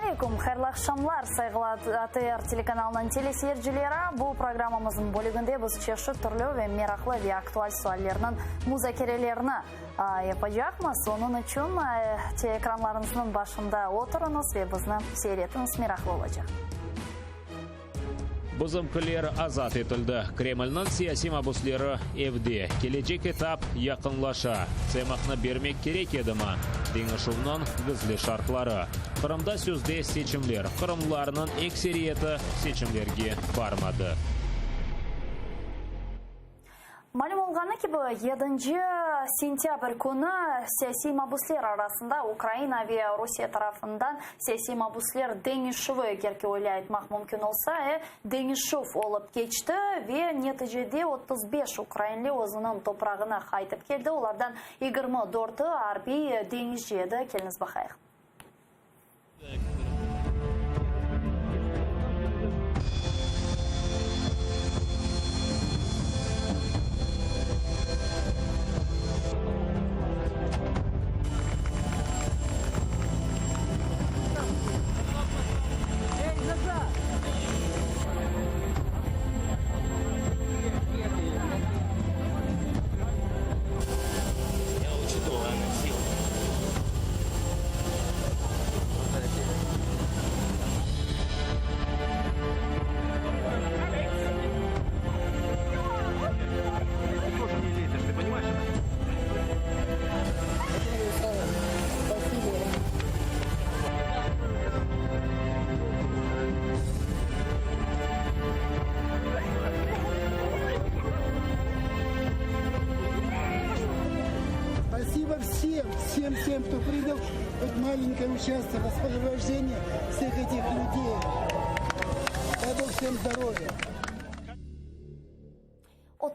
aleyküm, hayırlı aqşamlar, sayğılı ATR telekanalınıñ teleseyircileri. Bu programmamıznıñ bölüginde biz çeşit türlü ve meraqlı ve aktual suallerniñ muzakerelerini yapacaqmız. Onıñ içün teleekranlarıñıznıñ başında oturıñız ve bizni seyir etiñiz, meraqlı olacaq. Bizimkiler azat etildi. Kremlniñ siyasiy mabüsleri evde. Kelecek etap yaqınlaşa. Tsemahni bermek kerek edimi? Deñişüvniñ gizli şartları. Qırımda sözde seçimler. Qırımlılarnıñ ekseriyeti seçimlerge barmadı. Malüm olğanı kibi, yedinci sentâbr künü siyasiy mabüsler arasında Ukraina ve Rusiye tarafından siyasiy mabüsler deñişüvi, eger ki öyle aytmaq mümkün olsa, e, deñişüv olıp keçti ve neticede 35 ukrainli özüniñ toprağına qaytıp keldi, olardan 24-i arbiy deñizci edi. Keliñiz baqayıq.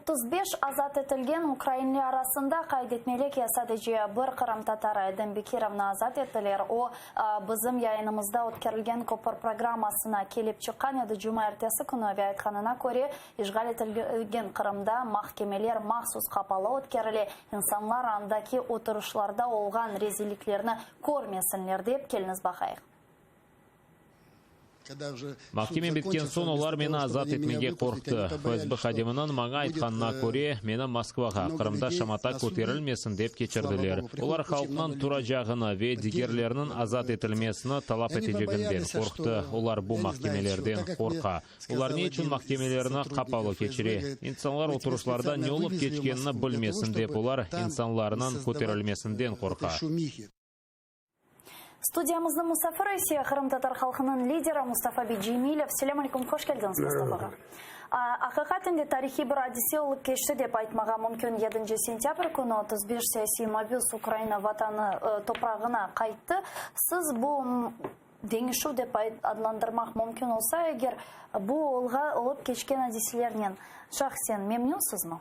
35 azat etilgen ukrainli arasında, qayd etmeli ki, sadece bir qırımtatarı, Edem Bekirovnı azat ettiler. O, bizim yayınımızda ötkerilgen Köpür programmasına kelip çıqqan edi cumaertesi künü ve aytqanına köre, işğal etilgen Qırımda mahkemeler mahsus qapalı ötkerile, insanlar andaki oturışlarda olğan rezilliklerni körmesinler dep. Keliñiz baqayıq. Mahkeme bitken soñ olar meni azat etmege qorqtı. FSB hadiminiñ maña aytqanına köre, meni Moskvağa, Qırımda şamata köterilmesin dep keçirdiler. Olar halqnıñ turacağını ve digerlerniñ azat etilmesini talap eteceginden qorqtı. Olar bu mahkemelerden qorqa. Olar ne içün mahkemelerni qapalı keçire? İnsanlar oturışlarda ne olıp keçkenini bilmesin dep, olar insanlarnıñ köterilmesinden qorqa. Studiyamıznıñ musafiri ise qırımtatar halqınıñ lideri Mustafa bey Cemilev. Selâm aleyküm, hoş keldiñiz, Mustafa ağa. Aqiqaten de tarihiy bir adise olıp keçti dep aytmağa mümkün. Yedinci sentâbr künü 35 siyasiy mabüs Ukraina vatanı toprağına qayttı. Siz bu deñişüv dep adlandırmaq mümkün olsa eger, bu olıp keçken adiselernen şahsen memnünsizmi?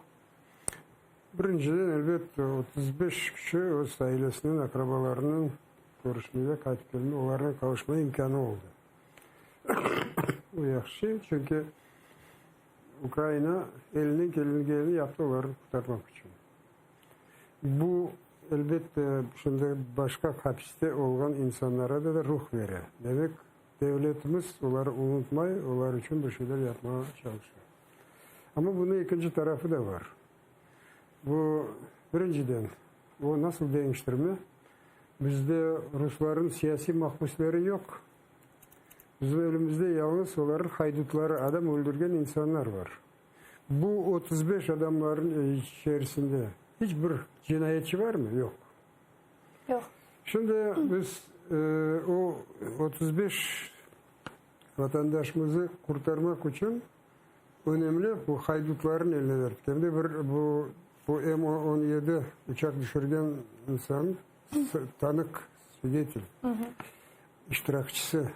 Birinciden, elbet, 35 kişi öz ailesinen, aqrabalarınen körüşmege, qaytıp kelme, olarnen qavuşma imkânı oldı. Bu yahşı şey, çünki Ukraina elinden kelgenini yaptı olarnı qurtarmaq içün. Bu, elbette, şimdi başqa hapiste olğan insanlara da ruh bere. Demek, devletimiz oları unutmay, olar içün bir şeyler yapmağa çalışa. Amma bunıñ ekinci tarafı da bar. Bu, birinciden, o nasıl deñiştirme? Bizde ruslarnıñ siyasiy mahbüsleri yoq. Bizim elimizde yalıñız olarnıñ haydutları, adam öldürgen insanlar bar. Bu 35 adamlarnıñ içerisinde iç bir cinayetçi barmı? Yoq. Yoq. Şimdi biz o 35 Vatandaşımızı qurtarmaq içün önemli bu haydutların eline berdik. Em de bir bu bu M 17 uçaq düşürgen insan tanıq, svidetel, iştirakçisi.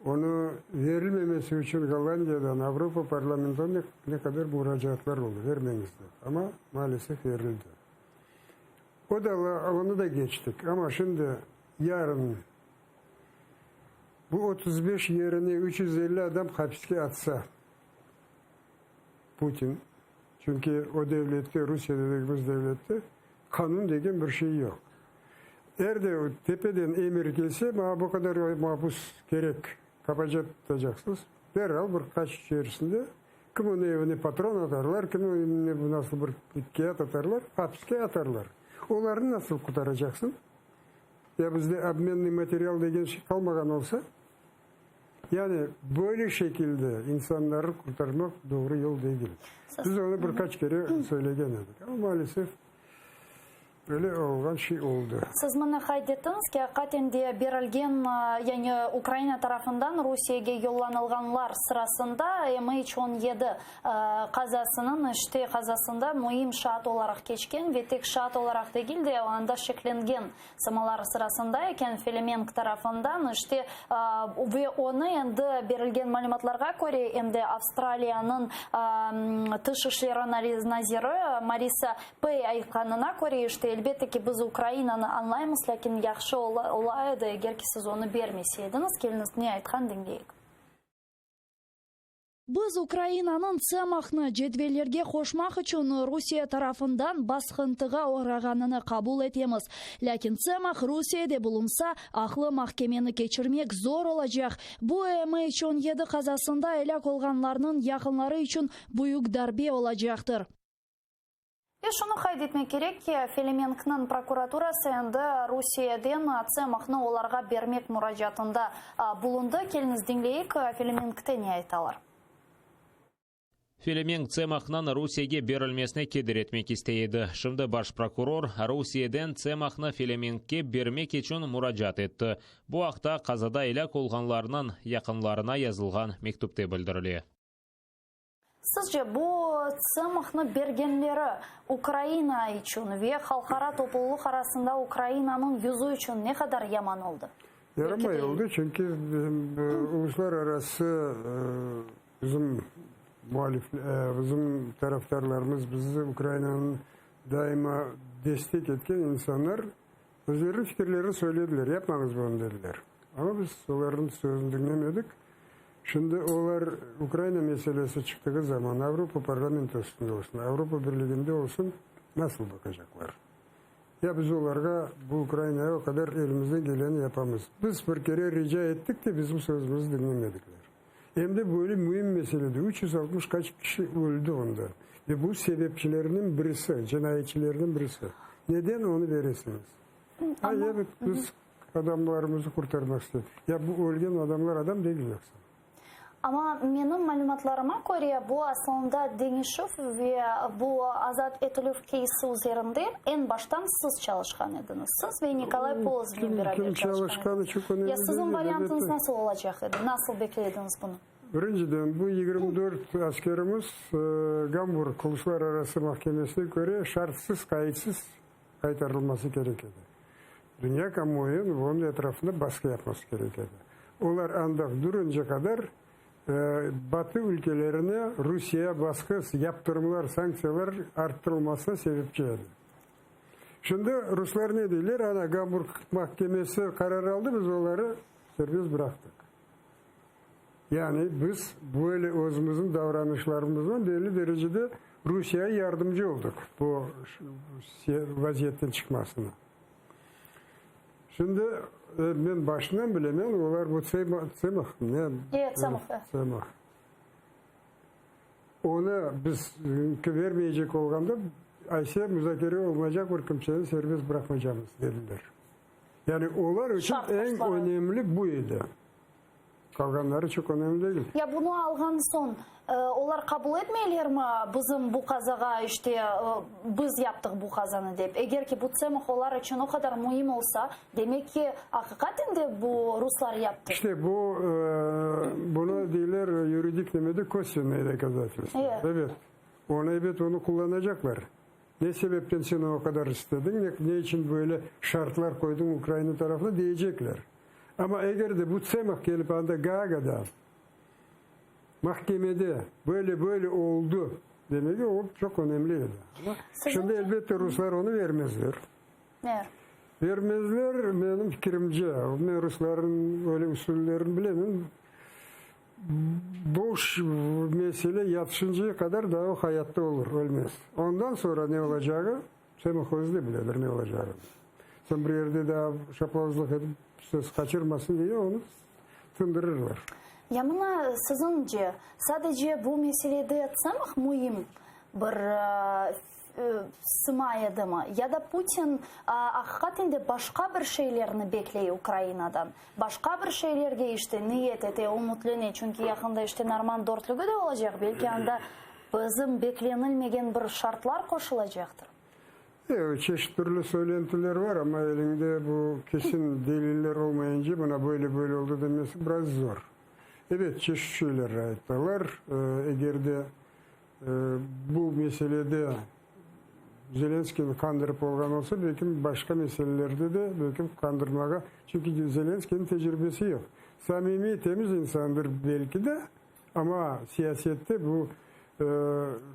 Onı verilmemesi içün Gollandiyadan, Avropa parlamentodan ne qadar muracaatlar oldı, vermeñiz dep. Amma maalesef verildi. O da, onı da keçtik. Amma şimdi yarın Bu 35 yerine 350 adam hapiske atsa, Putin, çünki o devlette, Rusiye dedigimiz devlette qanun degen bir şey yoq. Er de tepeden emir kelse, maña bu qadar mabus kerek, kapacet tutacaqsıñız, deral bir qaç içerisinde kimniñ evine patron atarlar, kimniñ evine nasıl bir kâğıt atarlar, apiske atarlar. Olarnı nasıl qutaracaqsıñ? Ya bizde obmennıy material degen şey qalmağan olsa? Yani böyle şekilde insanları qurtarmaq doğru yol degil. Biz onı bir qaç kere söylegen edik, amma maalesef Böyle olğan şey oldı. Siz mına qayd ettiñiz ki, aqiqaten de berilgen, yani Ukraina tarafından Rusiyege yollanılğanlar sırasında MH 17 qazasınıñ, işte, qazasında müim şaat olaraq keçken ve tek şaat olaraq degil de, anda şeklengen sımalar sırasında eken Felemenk tarafından, işte, ve onı endi berilgen malümatlarğa köre, em de Avstraliyanıñ Tış işleri naziri Marisa Pey aytqanına köre, işte, elbette ki, biz Ukrainanı añlaymız, lâkin yahşı ola edi, eger ki siz onı bermese ediñiz. Keliñiz, ne aytqan diñleyik. Biz Ukrainanıñ Tsemahni cedvellerge qoşmaq içün Rusiye tarafından basqıntığa oğrağanını qabul etemiz. Lâkin Tsemah Rusiyede bulunsa, aqlı mahkemeni keçirmek zor olacaq. Bu MH 17 qazasında elâk olğanlarnıñ yaqınları içün büyük darbe olacaqtır. Ve şunı qayd etmek kerek ki, Felemenkniñ prokuraturası endi Rusiyeden Tsemahni olarğa bermek muracaatında bulundı. Keliñiz diñleyik, Felemenkte ne aytalar. Felemenk Tsemahniñ Rusiyege berilmesine keder etmek istey edi. Şimdi baş prokuror Rusiyeden Tsemahni Felemenkke bermek içün muracaat etti. Bu aqta qazada elâk olğanlarnıñ yaqınlarına yazılğan mektüpte bildirile. Sizce, bu Tsemıhnı bergenleri Ukraina içün ve halqara toplulıq arasında Ukrainanıñ yüzü içün ne qadar yaman oldı? Yaramay oldı, çünki bizim uluslararası bizim mualif, bizim tarafdarlarımız, bizi Ukrainanıñ daima destek etken insanlar özleriniñ fikirlerini söylediler, yapmañız bunı dediler. Amma biz olarnıñ sözüni diñlemedik. Şimdi olar Ukraina meselesi çıqtığı zaman Avropa parlamentosında olsun, Avropa Birliginde olsun nasıl baqacaqlar? Ya biz olarğa bu Ukrainaya o qadar elimizden geleni yapamız. Biz bir kere rica ettik de bizim sözümizni diñlemedikler. Em de böyle müim meselede 360 qaç kişi öldi onda ve bu sebepçilerniñ birisi, cinayetçilerniñ birisi. Neden onı beresiñiz? A, evet, biz Adamlarımızı qurtarmaq istedik. Ya bu ölgen adamlar adam degil yoqsa? Amma menim malümatlarıma köre, bu asılında deñişüv ve bu azat etilüv keysi üzerinde eñ baştan siz çalışqan ediñiz. Siz ve Nikolay Polozovnen beraber Kim çalışqan çalışqanı ediñiz. çoq önemli Ya siziñ degil, variantıñız elbette. nasıl olacaq edi? Nasıl bekley ediñiz bunı? Birinciden, bu 24 askerimiz Gamburg Uluslararası mahkemesine köre şartsız, qayıtsız qaytarılması kerek edi. Dünya kamuoyunıñ onıñ etrafında basqı yapması kerek edi. Olar andaq durunca qadar Batı ülkelerine Rusiye basqı, yaptırımlar, sanktsiyalar arttırılmasına sebepçi edi. Şimdi ruslar ne deyler? Ana, Gamburg mahkemesi qarar aldı, biz oları serbest bıraqtıq. Yani biz böyle özümizniñ davranışlarımızla belli derecede Rusiyege yardımcı oldıq bu vaziyetten çıqmasına. Şimdi men başından bilemen, olar bu Tsemah, ne? Evet, Tsemah. Tsemah. Onı biz vermeycek olğanda, ayse muzakere olmaycaq bir kimseni serbest bıraqmaycamız, dediler. Yani olar içün eñ önemli bu edi. Qalğanları çoq önemli degil. Ya bunı alğan soñ, olar qabul etmeylermi bizim bu qazağa, işte, biz yaptıq bu qazanı dep? Eger ki bu Tsemah olar içün o qadar müim olsa, demek ki, aqiqaten de bu ruslar yaptı. İşte bu, bunı deyler yuridik nemede kosvennoye dokazatelstvo. Evet. Onı, ebet, onı qullanacaqlar. Ne sebepten sen o qadar istediñ, ne içün böyle şartlar qoydıñ Ukraina tarafına deycekler. Amma eger de bu Tsemah kelip anda Gaagada mahkemede böyle-böyle oldı demegi, o çoq önemli edi. Amma şimdi, elbette, ruslar onı vermezler. Vermezler, menim fikirimce, men ruslarnıñ öyle usullerini bilemem, boş mesele yatışıncaya qadar daa o hayatta olur, ölmez. Ondan soñra ne olacağı, Tsemah özü de biledir ne olacağını. Soñ bir yerde daa şaplavuzlıq etip söz qaçırmasın diye onı tındırırlar. Ya mına siziñce, sadece bu meselede Tsemah müim bir sıma edimi? Ya da Putin aqiqaten de başqa bir şeylerni bekley Ukrainadan? Başqa bir şeylerge işte niyet ete, ümütlene? Çünki yaqında işte Normand dörtlügi de olacaq, belki anda bizim beklenilmegen bir şartlar qoşulacaqtır? E, çeşit türlü söylentiler var, amma eliñde bu kesin deliller olmayınca, mına böyle-böyle oldı demesi biraz zor. Ebet, çeşit şeyler aytalar. Eger de bu meselede Zelenskıynı qandırıp olğan olsa, belkim başqa meselelerde de belkim qandırmağa, çünki Zelenskıynıñ tecribesi yoq. Samimiy, temiz insandır belki de, amma siyasette bu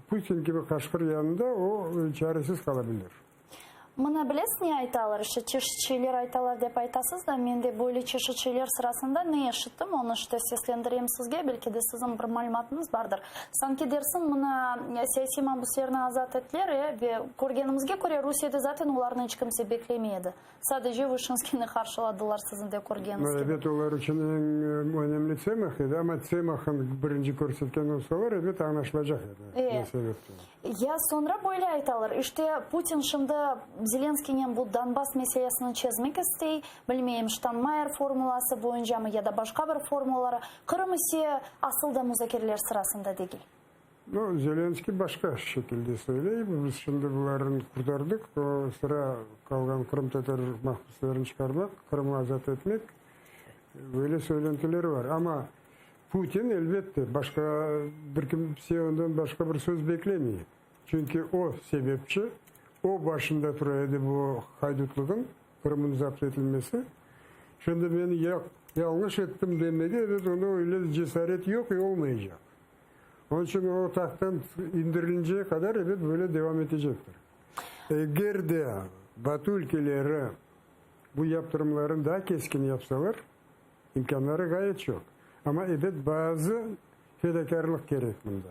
Putin kibi qaşqır yanında o çaresiz qala bilir. Mına bilesiz ne aytalar, işte çeşit şeyler aytalar dep aytasız da, men de böyle çeşit şeyler sırasında ne eşittim, onı işte seslendireyim sizge, belki de siziñ bir malümatıñız bardır. Sanki dersiñ, mına siyasiy mabüslerni azat ettiler, e, ve körgenimizge köre Rusiyede zaten olarnı iç kimse beklemey edi. Sadece Vışinskiyni qarşıladılar, siziñ de körgeniñiz kibi. Ebet, olar içün eñ önemli Tsemah edi, amma Tsemahın birinci körsetken olsalar, ebet, añlaşılacaq edi, ne sebepten. Ya soñra böyle aytalar, işte, Putin şimdi Zelenskiynen bu Donbass meselesini çezmek istey, bilmeyim, Ştanmayer formulası boyuncamı ya da başqa bir formulaları, Qırım ise asıl da muzakereler sırasında degil. No, Zelenskiy başqa şekilde söyley, biz şimdi bularnı qurtardıq, o sıra qalğan qırımtatar mahbüslerini çıqarmaq, Qırımı azat etmek, böyle söylentiler bar. Amma Putin, elbette, başqa bir kimse ondan başqa bir söz beklemey. Çünki o sebepçi, o başında tura edi bu haydutlığın, Qırımın zapt etilmesi. Şimdi men yañlış ettim demege, ebet, onda öyle cesaret yoq ve olmaycaq. Onıñ içün o tahttan indirilinceye qadar, ebet, böyle devam etecektir. Eger de Batı ülkeleri bu yaptırımlarını daa keskin yapsalar, İmkânları ğayet çoq. Amma, ebet, bazı fedakârlıq kerek mında.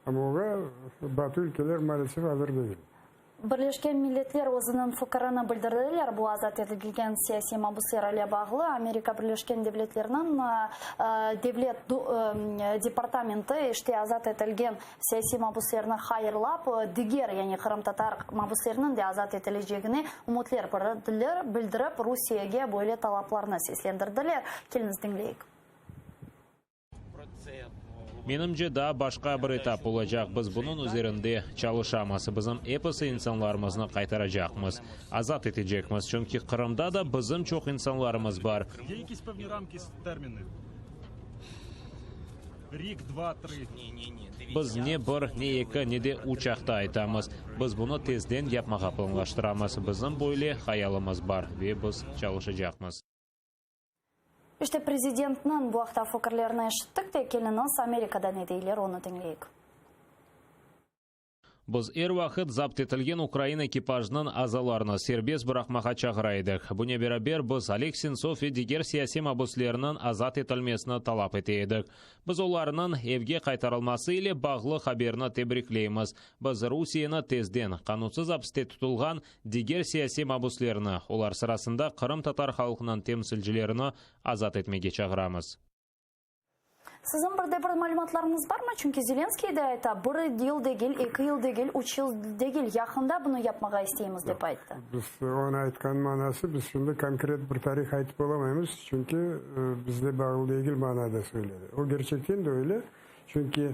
Amma oña Batı ülkeler, maalesef, azır degil. Birleşken Milletler özüniñ fikirini bildirdiler bu azat etilgen siyasiy mabusler ile bağlı. Amerika Birleşken Devletleriniñ Devlet departamenti işte azat etilgen siyasiy mabuslerni hayırlap, diger, yani qırımtatar mabusleriniñ de azat etilecegine ümütler bildirip, Rusiyege böyle talaplarnı seslendirdiler. Keliñiz diñleyik. Menimce, daa başqa bir etap olacaq, biz bunıñ üzerinde çalışamız. Bizim episi insanlarımıznı qaytaracaqmız, azat etecekmiz, çünki Qırımda da bizim çoq insanlarımız bar. Biz ne bir, ne eki, ne de üç aqta aytamız. Biz bunı tezden yapmağa planlaştıramız. Bizim böyle hayalımız bar ve biz çalışacaqmız. İşte, prezidentniñ bu aqta fikirlerini eşittik de, keliñiz, Amerikada ne deyler, onı diñleyik. Biz er vaqıt zapt etilgen ukrain ekipajınıñ azalarını serbest bıraqmağa çağıra edik. Bunen beraber, biz Oleg Sentsov ve diger siyasiy mabüslerniñ azat etilmesini talap ete edik. Biz olarnıñ evge qaytarılması ile bağlı haberni tebrikleymiz. Biz Rusiyeni tezden qanunsız apiste tutulğan diger siyasiy mabüslerni, olar sırasında qırımtatar halqınıñ temsilcilerini azat etmege çağıramız. Siziñ bir de bir malümatlarıñız barmı? Çünki Zelenskıy de ayta, bir yıl degil, eki yıl degil, üç yıl degil, yaqında bunı yapmağa isteymiz, dep ayttı. Biz, onıñ aytqan manası, biz şimdi konkret bir tarih aytıp olamaymız, çünki bizle bağlı degil manada söyledi. O kerçekten de öyle, çünki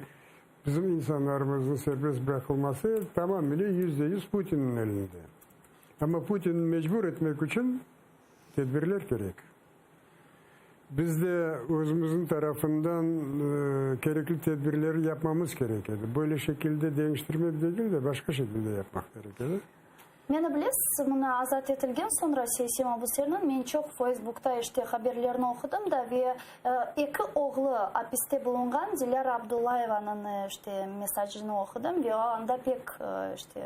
bizim insanlarımıznıñ serbest bıraqılması tamamile %100 Putinniñ elinde. Amma Putinni mecbur etmek içün tedbirler kerek. Biz de özümizniñ tarafından kerekli tedbirleri yapmamız kerek edi. Böyle şekilde deñiştirmek degil de, başqa şekilde yapmaq kerek edi. Meni bilesiz, mına azat etilgen soñra siyasiy mabüslerniñ men çoq Feysbukta işte haberlerini oqudım da ve eki oğlu apiste bulunğan Dilâra Abdullayevanıñ işte mesacını oqudım ve o anda pek işte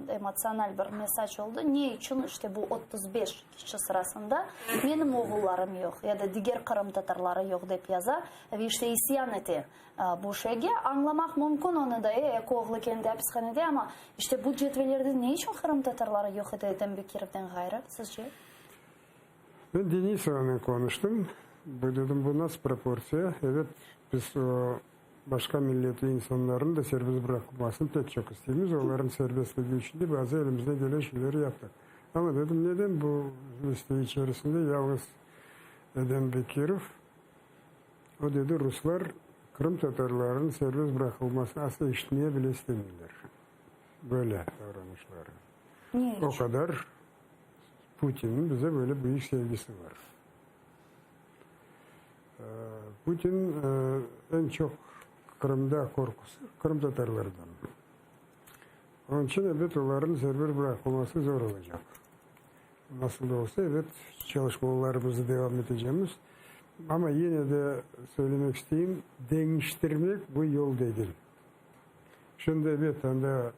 emotsional bir mesac oldı. Ne içün işte bu 35 Kişi sırasında menim oğullarım yoq ya da diger qırımtatarları yoq dep yaza ve işte isyan ete bu şeyge. Añlamaq mümkün onı da, e, eki oğlu kendi apishanede, amma işte bu cedvellerde ne içün qırımtatarlar? qırımtatarları yoq edi Edem Bekirovden ğayrı, sizce? Men Denisovanen qonuştım. Bu, dedim, bu nasıl proportsiya? Ebet, biz o başqa milletli insanlarnıñ da serbest bıraqılmasını pek çoq isteymiz. Olarnıñ serbestligi içün de bazı elimizden kelgen şeyleri yaptıq. Amma, dedim, neden bu liste içerisinde yalñız Edem Bekirov? O dedi, ruslar qırımtatarlarnıñ serbest bıraqılmasını asla eşitmeye bile istemeyler. Böyle davranışları. Ne O içün? qadar Putinniñ bize böyle büyük sevgisi bar. Putin eñ çoq Qırımda qorqusı qırımtatarlardan. Onıñ içün, ebet, olarnıñ serbest bıraqılması zor olacaq. Nasıl da olsa, ebet, çalışmalarımıznı devam etecemiz. Amma yine de söylemek isteyim, deñiştirmek bu yol degil. Şimdi, ebet, anda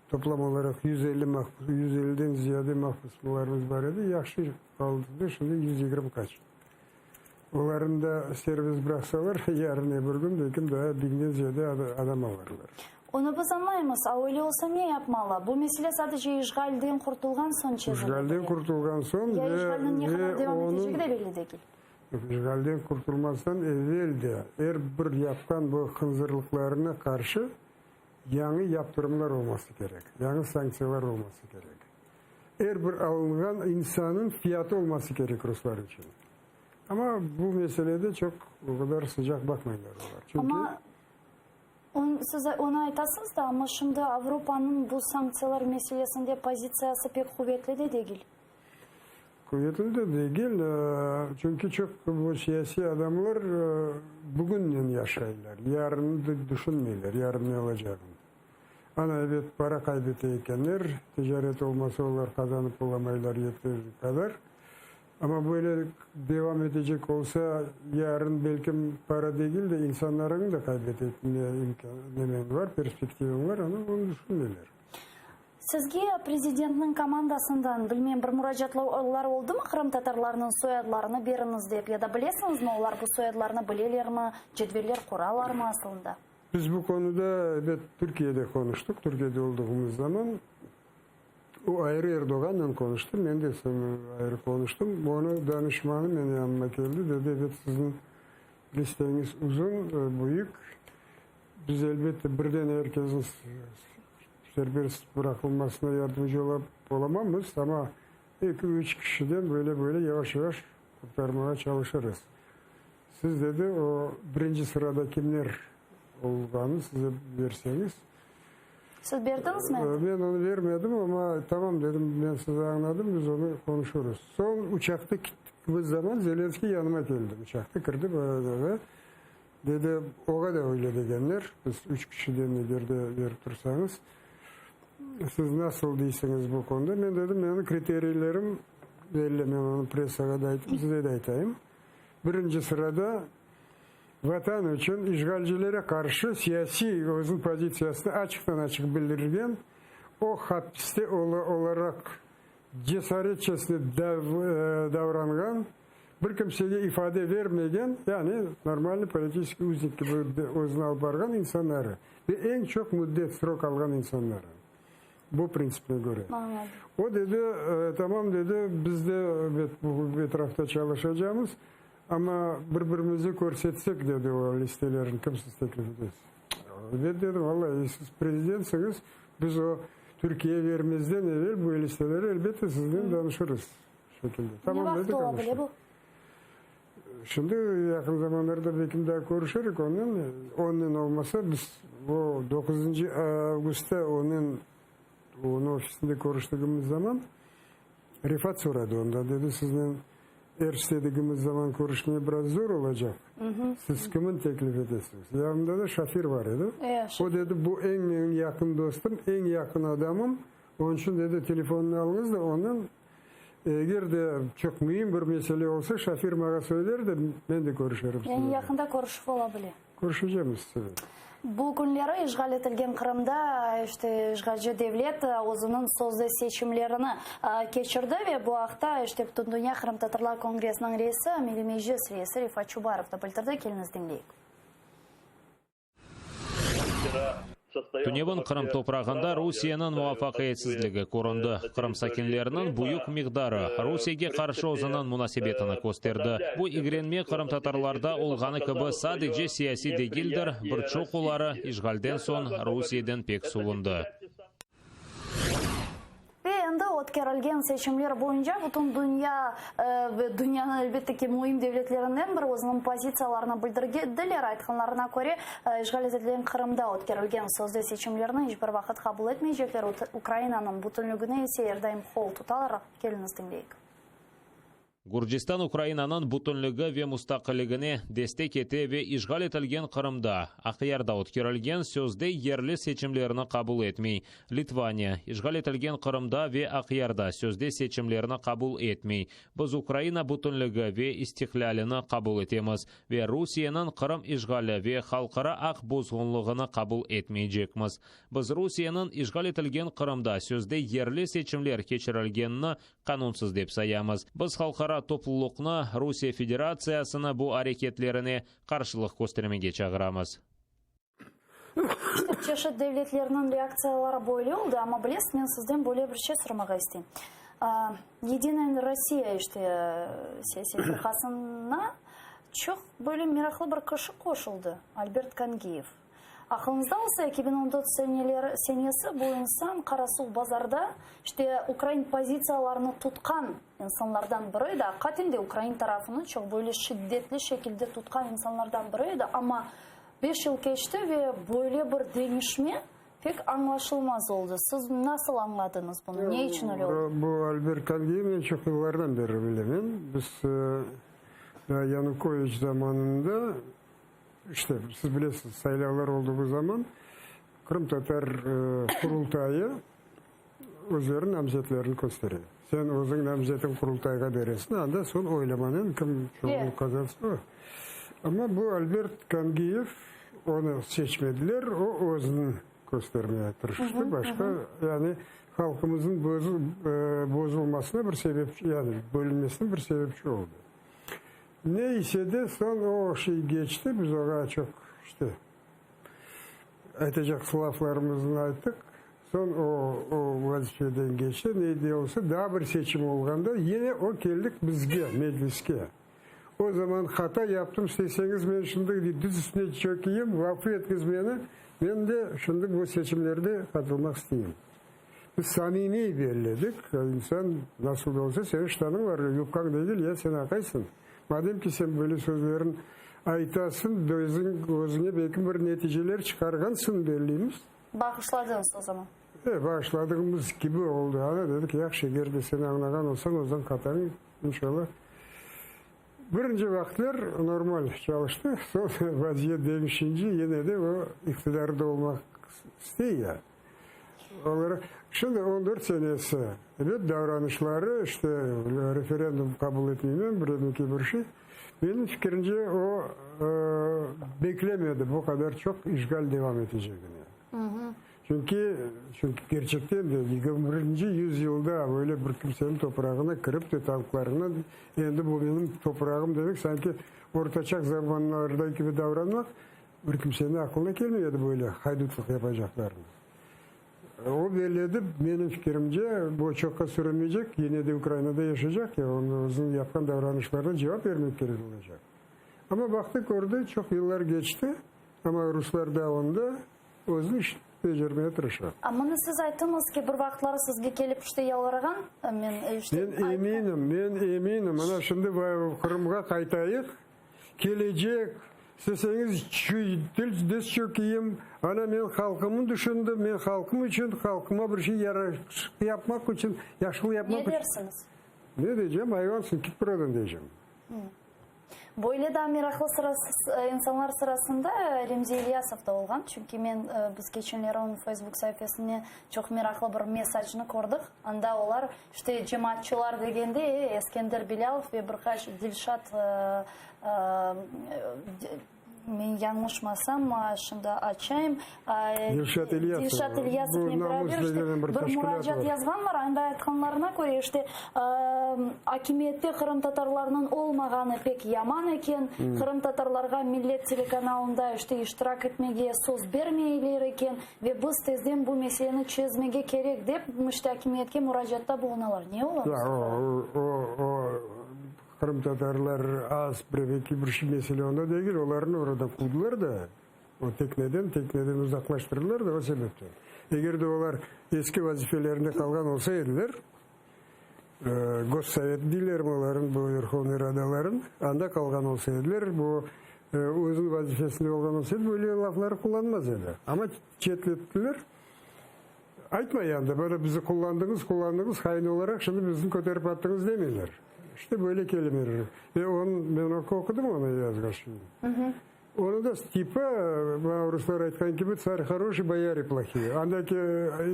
toplam olaraq 150 mahpus, 150-den ziyade mahpuslarımız bar edi, yahşı qaldı, şimdi 120 qaç. Olarnı da serbest bıraqsalar, yarın öbür kün, belki daa biñden ziyade adam alırlar. Onı biz añlaymız. A öyle olsa ne yapmalı? Bu mesele sadece işğalden qurtulğan soñ çezile bile. İşğalden qurtulğan soñ Ya ve işğalniñ ne qadar ve devam etecegi onıñ de belli degil. İşğalden qurtulmazdan evel de er bir yapqan bu hınzırlıqlarına qarşı yañı yaptırımlar olması kerek, yañı sanktsiyalar olması kerek. Er bir alınğan insannıñ fiyatı olması kerek ruslar içün. Amma bu meselede çoq o qadar sıcaq baqmaylar olar. Çünki. Amma siz onı aytasıñız da, amma şimdi Avropanıñ bu sanktsiyalar meselesinde pozitsiyası pek quvetli de degil. Quvetli de degil, çünki çoq bu siyasiy adamlar bugünnen yaşaylar, yarınnı düşünmeyler, yarın ne olacağını. Ana, ebet, para qayd ete ekenler, ticaret olmasa, olar qazanıp olamaylar yeteri qadar. Amma böyle devam etecek olsa, yarın, belkim, para degil de, insanlarıñı da qayd etme imkân, var, perspektivañ var, amma onı düşünmeyler. Sizge prezidentniñ komandasından, bilmem, bir muracaatlar oldımı qırımtatarlarnıñ soyadlarını beriñiz dep, ya da bilesiñizmi, olar bu soyadlarnı bilelermi, cedveller quralarmı aslında? Biz bu konuda, ebet, Türkiyede qonuştıq, Türkiyede olduğumız zaman. O ayrı Erdoğannen qonuştı, men de ayrı qonuştım. Onıñ danışmanı menim yanıma keldi, dedi, ebet, siziñ listeñiz uzun, büyük. Biz, elbette, birden er kesniñ serbest bıraqılmasına yardımcı olamamız, amma eki-üç kişiden böyle-böyle yavaş-yavaş qurtarmağa çalışırız. Siz, dedi, o birinci sırada kimler olğanını size berseñiz. Siz berdiñizmi endi? Men onı bermedim, amma tamam dedim, men sizi añladım, biz onı qonuşurız. Soñ uçaqta kettiğimiz zaman Zelenskiy yanıma keldi. Uçaqta kirdi, bayağı dedi, oğa da öyle degenler, biz üç kişiden eger de berip tursañız, siz nasıl deysiñiz bu konuda? Men dedim, menim kriteriylerim belli, men onı pressağa da ayttım, size de aytayım. Birinci sırada Vatan içün işğalcilere qarşı siyasiy özüniñ pozitsiyasını açıqtan-açıq bildirgen, o hapiste olaraq cesaretçesine davranğan, bir kimsege ifade vermegen, yani normalnıy politiskiy uznik kibi özüni alıp barğan insanları ve eñ çoq müddet, srok, alğan insanları. Bu printsipine köre. O dedi, tamam dedi, biz de bu etrafta çalışacamız, amma bir-birimizi körsetsek, dedi o listelerini, kim siz teklif etesiz? Elbet dedim, vallahi siz prezidentsiñiz, biz o Türkiye vermezden evel bu listeleri elbette siznen danışırız şekilde. Ne vaqıt ola bile bu? Şimdi yaqın zamanlarda belki daa körüşerik onnen. Onnen olmasa, biz o doquzıncı avgustta onnen, onıñ ofisinde körüştigimiz zaman Refat soradı ondan, dedi, siznen er istedigimiz zaman körüşmege biraz zor olacaq. Siz kimin teklif etesiñiz? Yanında da Şafir bar edi. O dedi, bu eñ menim yaqın dostum, eñ yaqın adamım, onıñ içün, dedi, telefonını alıñız da, onnen Eger de çoq müim bir mesele olsa, Şafir maña söyler de, men de körüşerim Yani sizinle. yaqında körüşüv ola bile. Körüşecemiz, evet. Bu künleri işğal etilgen Qırımda, işte, işğalci devlet özüniñ sözde seçimlerini keçirdi ve bu aqta, işte, Bütündünya qırımtatarlar kongressiniñ reisi, Milliy Meclis reisi Refat Çubarov da bildirdi. Keliñiz diñleyik. Tünevin Qırım toprağında Rusiyeniñ muvafaqiyetsizligi köründi. Qırım sakinleriniñ büyük miqdarı Rusiyege qarşı özüniñ munasebetini kösterdi. Bu igrenme qırımtatarlarda olğanı kibi sadece siyasiy degildir, bir çoquları işğalden soñ Rusiyeden pek suvundı. Ve endi ötkerilgen seçimler boyunca bütün dünya ve dünyanıñ, elbette ki, müim devletlerinden biri özüniñ pozitsiyalarını bildirgediler. Aytqanlarına köre, işğal etilgen Qırımda ötkerilgen sözde seçimlerni iç bir vaqıt qabul etmeycekler, Ukrainanıñ bütünlügine ise er daim qol tutalar. Keliñiz diñleyik. Gürcistan Ukrainanıñ bütünligi ve mustaqilligine destek ete ve işğal etilgen Qırımda, Aqyarda ötkerilgen sözde yerli seçimlerni qabul etmey. Litvaniya, işğal etilgen Qırımda ve Aqyarda sözde seçimlerni qabul etmey. Biz Ukraina bütünligi ve istiqlâlini qabul etemiz ve Rusiyeniñ Qırım işğali ve halqara aq bozğunlığını qabul etmeycekmiz. Biz Rusiyeniñ işğal etilgen Qırımda sözde yerli seçimler keçirilgenini qanunsız dep sayamız. Biz halqara toplulıqnı Rusiye Federatsiyasını bu areketlerine qarşılıq köstermege çağıramız. İşte, çeşit devletlerniñ reaktsiyaları böyle oldı, amma bilesiz, men sizden böyle bir şey soramağa isteyim. Yedinaya Rossiya, işte, siyasiy firqasına çoq böyle meraqlı bir kişi qoşuldı, Albert Kangiyev. Aqılıñızda olsa, 2014 seneleri, senesi bu insan Qarasuvbazarda, işte, ukrain pozitsiyalarını tutqan insanlardan biri edi, aqiqaten de ukrain tarafını çoq böyle şiddetli şekilde tutqan insanlardan biri edi, amma beş yıl keçti ve böyle bir deñişme pek añlaşılmaz oldı. Siz nasıl añladıñız bunı, ne içün öyle oldı? Bu Albert Kangiyev men çoq yıllardan beri bilemen. Biz daa Yanukoviç zamanında İşte, siz bilesiz, saylavlar olduğu zaman Qırımtatar Qurultayı özleriniñ namzetlerini köstere. Sen özüñ namzetiñ Qurultayğa beresiñ, anda soñ oylamanen kim çoqluq qazansa o. Amma bu Albert Kangiyev, onı seçmediler, o özüni köstermeye tırıştı, başqa, yani halqımıznıñ bozulmasına bir sebepçi, yani bölünmesine bir sebepçi oldı. Ne ise de, soñ o şey keçti, biz oña çoq, işte, aytacaq laflarımıznı ayttıq. Soñ o, o vazifeden keçti, ne de olsa, daa bir seçim olğanda, yine o keldik bizge, mecliske. O zaman hata yaptım, isteseñiz, men şimdi diz üstüne çökeyim, afu etiñiz meni, men de şimdi bu seçimlerde qatılmaq isteyim. Biz samimiy belledik, insan nasıl da olsa, seniñ ştanıñ var, yubkañ degil, ya sen aqaysıñ. Madem ki sen böyle sözlerin aytasıñ, özüñ, özüñe belki bir neticeler çıqarğansıñ belliymiz. Bağışladıñız o zaman. E, bağışladığımız kibi oldı. Ana, dedik, yahşı, eger de sen añlağan olsañ, özüñ hatañ, inşallah. Birinci vaqıtlar normal çalıştı, soñ vaziyet deñişince yine de o iqtidarda olmaq istey ya. Olar, şimdi on dört senesi, ebet, davranışları, işte, referendum qabul etmeymen, biredeki bir şey. Menim fikirimce, o, beklemedi bu qadar çoq işğal devam etecegini. Çünki, çünki kerçekten de yigirmi birinci yüzyılda böyle bir kimseniñ toprağına kirip de tanklarına, endi bu menim toprağım demek, sanki ortaçağ zamanlardaki kibi davranmaq, bir kimseniñ aqılına kelmey edi böyle haydutlıq yapacaqlarını. O belli edi, menim fikirimce, bu çoqqa sürmeycek, yine de Ukrainada yaşaycaq ya, onıñ özüniñ yapqan davranışlarına cevap bermek kerek olacaq. Amma baqtı, kördi, çoq yıllar keçti, amma ruslar da onda özüniñ işini becermege tırışa. Mına siz ayttıñız ki, bir vaqıtları sizge kelip işte yalvarğan, men işte. Men eminim, men eminim, mına şimdi Qırımğa qaytayıq, kelecek, isteseñiz, diz çökeyim, ana men halqımnı düşündim, men halqım içün, halqıma bir şey yapmaq içün, yahşılıq yapmaq içün. Ne dersiñiz? Ne diycem, ayvansıñ, kit buradan diycem. Böyle daa meraqlı insanlar sırasında Remzi İlyasov da olğan, çünki men, biz keçenleri onıñ Feysbuk saifesinde çoq meraqlı bir mesacnı kördik. Anda olar, işte, cemaatçılar degende, Eskender Bilâlov ve bir qaç Dilşat. Men yañlışmasam, şimdi açayım. Dilşat İlyasov. Dilşat İlyasovnen beraber işte bir muracaat yazğanlar. Anda aytqanlarına köre, işte akimiyette qırımtatarlarnıñ olmağanı pek yaman eken, qırımtatarlarğa Millet telekanalında işte iştirak etmege söz bermeyler eken ve biz tezden bu meseleni çezmege kerek dep, işte akimiyetke muracaatta bulunalar. Ne ola? Qırımtatarlar az, bir eki bir şey mesele onda degil, olarnı orada quvdılar da, o tekneden, tekneden uzaqlaştırdılar da o sebepten. Eger de olar eski vazifelerinde qalğan olsa ediler, Gossovet deylermi oların, bu Verhovnıy Radaların, anda qalğan olsa ediler, bu özüniñ vazifesinde olğan olsa edi, böyle lafları qullanmaz edi. Amma çetlettiler. Aytmay anda, böyle bizi qullandıñız, qullandıñız, hain olaraq şimdi bizni köterip attıñız demeyler. İşte böyle kelimeler. Ve onıñ, men oqudım onı yazğan şeyini. Onı da tipi, mına ruslar aytqan kibi, tsar horoşiy, boyare plohiye. Andaki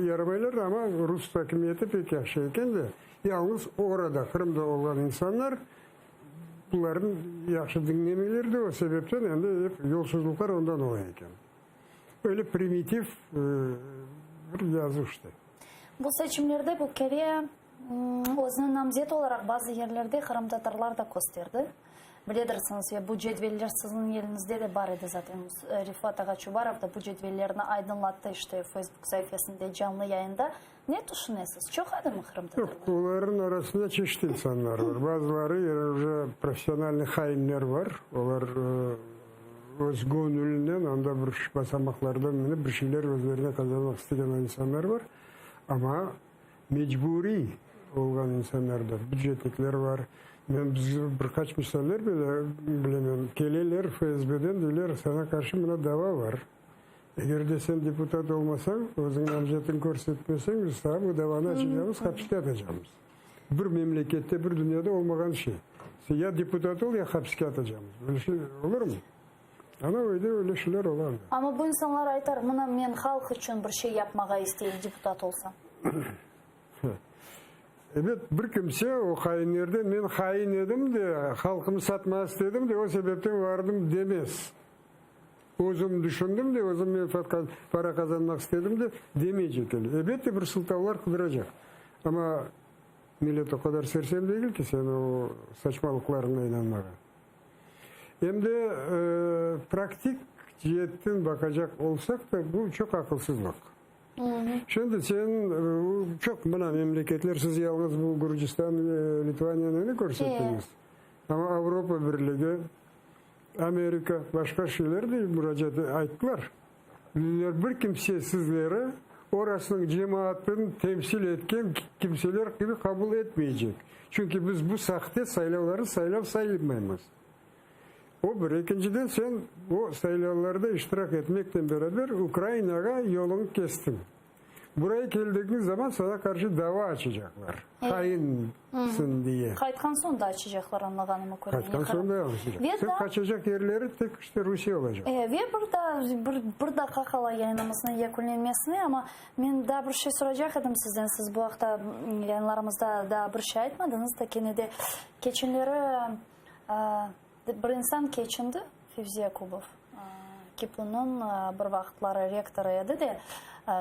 yaramaylar da, amma rus akimiyeti pek yahşı eken de, yalıñız orada, Qırımda olğan insanlar bularnı yahşı diñlemeyler de, o sebepten endi ep yolsuzluqlar ondan ola eken. Öyle primitiv bir yazuv işte. Bu seçimlerde bu kere özüni namzet olaraq bazı yerlerde qırımtatarlar da kösterdi. Biledirsiñiz, ve bu cedveller siziñ elinizde de bar edi zaten. Refat ağa Çubarov da bu cedvellerni aydınlattı işte Facebook saifesinde canlı yayında. Ne tüşünesiz, çoq edimi qırımtatarlar? Yoq, olarnıñ arasında çeşit insanlar bar. Bazıları yani uje professionalnıy hainler bar. Olar öz göñülinen anda bir basamaqlardan minip bir şeyler özlerine qazanmaq istegen insanlar bar. Amma mecburiy olğan insanlar da, bücetnikler bar. Men bir qaç misaller bilemen. Keleler FSBden, deyler, saña qarşı mına dava bar. Eger de sen deputat olmasañ, özüñ namzetiñ körsetmeseñ, biz saña bu davanı açacamız, hapiske atacamız. Bir memlekette, bir dünyada olmağan şey. Sen ya deputat ol, ya hapiske atacamız. Böyle şey olurmı? Ana öyle, öyle şeyler ola anda. Amma bu insanlar aytar, mına men halq içün bir şey yapmağa isteyim, deputat olsam. Ebet, bir kimse o hainlerden men hain edim de, halqımı satmağa istedim de, o sebepten vardım demez. Özüm düşündim de, özüm menfaat, para qazanmaq istedim de, demeycek ele. Elbette, bir sıltavlar qıdıracaq. Amma millet o qadar sersem degil ki, sen o saçmalıqlarına inanmağa. Em de praktik ceetten baqacaq olsaq da, bu çoq aqılsızlıq. Şimdi sen çoq mına memleketler, siz yalıñız bu Gürcistan, Litvaniyanı ne körsettiñiz? Amma Avropa Birligi, Amerika, başqa şeyler de muracaat ayttılar. Dediler, bir kimse sizleri orasınıñ cemaatını temsil etken kimseler kibi qabul etmeycek. Çünki biz bu sahte saylavlarnı saylav saymaymız. O bir. Ekinciden, sen o saylavlarda iştirak etmeknen beraber Ukrainağa yoluñı kestiñ. Buraya keldigiñ zaman saña qarşı dava açacaqlar, hainsin diye. Qaytqan soñ da açacaqlar, añlağanıma köre. Qaytqan soñ da açacaqlar. Sen qaçacaq yerleri tek işte Rusiye olacaq. Ve bir daa, bir daqqa qala yayınımıznıñ yekünlenmesine, amma men daa bir şey soracaq edim sizden, siz bu aqta yayınlarımızda daa bir şey aytmadıñız da, kene de keçenleri Bir insan keçindi, Fevzi Yakubov, KİPUnıñ bir vaqıtları rektorı edi de,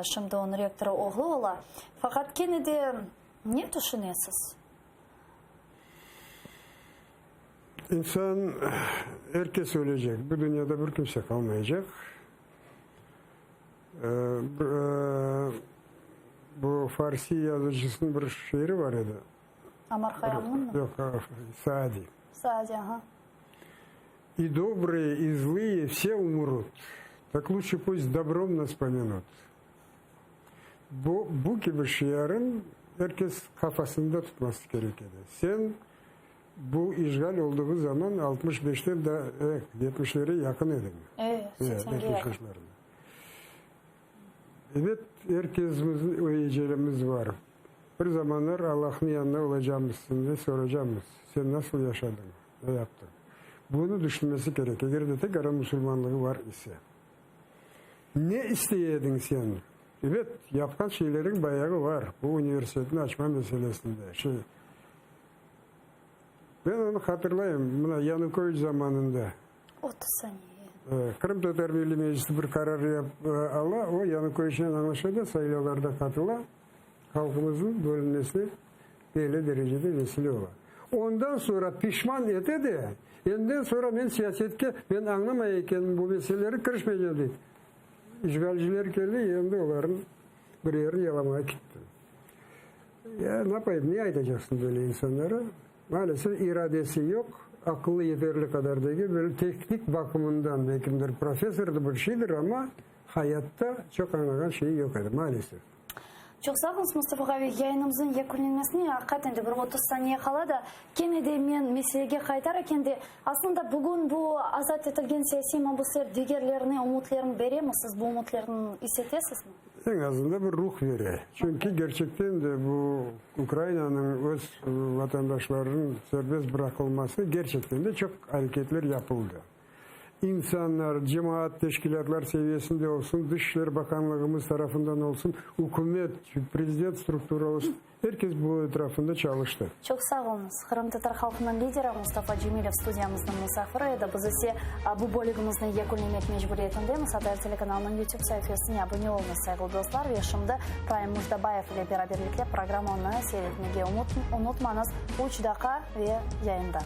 şimdi onıñ rektorı oğlu ola. Faqat kene de ne tüşünesiz? İnsan, er kes ölecek, bu dünyada bir kimse qalmaycaq. Bu farsiy yazıcısınıñ bir şiiri bar edi. Omar Hayyamnıñmı? Yoq, Saadi. Saadi, aha. И добрые, и злые все умрут. Так лучше пусть добром нас помянут. Bu, bu kibi şiarın er kes qafasında tutması kerek edi. Sen bu işğal olduğı zaman 65-ten da, 70-lere yaqın ediñ. Evet, 80-ge yaqın. Ebet, er kesimizniñ ecelimiz bar. Bir zamanlar Allahnıñ yanına olacamız, senden soracamız, sen nasıl yaşadıñ, ne yaptıñ? Bunı düşünmesi kerek, eger de tek ara musulmanlığı bar ise. Ne istey ediñ sen? Ebet, yapqan şeyleriñ bayağı bar, bu universitetni açma meselesinde, şey. Ben onı hatırlayım, mına Yanukoviç zamanında. 30 saniye. Qırımtatar Milliy Meclisi bir qarar ala, o, Yanukoviçnen añlaşa da, saylavlarda qatıla, halqımıznıñ bölünmesine belli derecede vesile ola. Ondan soñra pişman ete de, Enden soñra men siyasetke, men añlamay ekenim bu meseleleri, kirişmeycem, dey. İşğalciler keldi, endi olarnıñ bir yerini yalamağa kitti. Ya, napayım, ne aytacaqsıñ böyle insanlara? Maalesef, iradesi yoq, aqılı yeterli qadar degil, böyle tehnik baqımından belki bir professordır, bir şeydir, amma hayatta çoq añlağan şeyi yoq edi, maalesef. Çoq sağ oluñız, Mustafa ağa, ve yayınımıznıñ yekünlenmesine aqiqaten de bir 30 saniye qala da, kene de men meselege qaytar eken de, aslında bugün bu azat etilgen siyasiy mabusler digerlerine ümütlerini beremi, siz bu ümütlerni is etesizmi? Eñ azında bir ruh bere. Çünki kerçekten de bu Ukrainanıñ öz vatandaşlarınıñ serbest bıraqılması kerçekten de çoq areketler yapıldı. İnsanlar, cemaat teşkilâtlar seviyesinde olsun, Dış işler bakanlığımız tarafından olsun, ükümet, prezident struktura olsun, er kes bu etrafında çalıştı. Çoq sağ oluñız. Qırımtatar halqınıñ lideri Mustafa Cemilev studiyamıznıñ musafiri edi. Biz ise bu bölügimizni yekünlemek mecburiyetindemiz. ATR telekanalınıñ YouTube saifesine abune oluñız, sayğılı dostlar. Ve şimdi Praim Mujdabayev ile beraberlikte programmanı seyir etmege unutmañız. Üç daqqa ve yayında.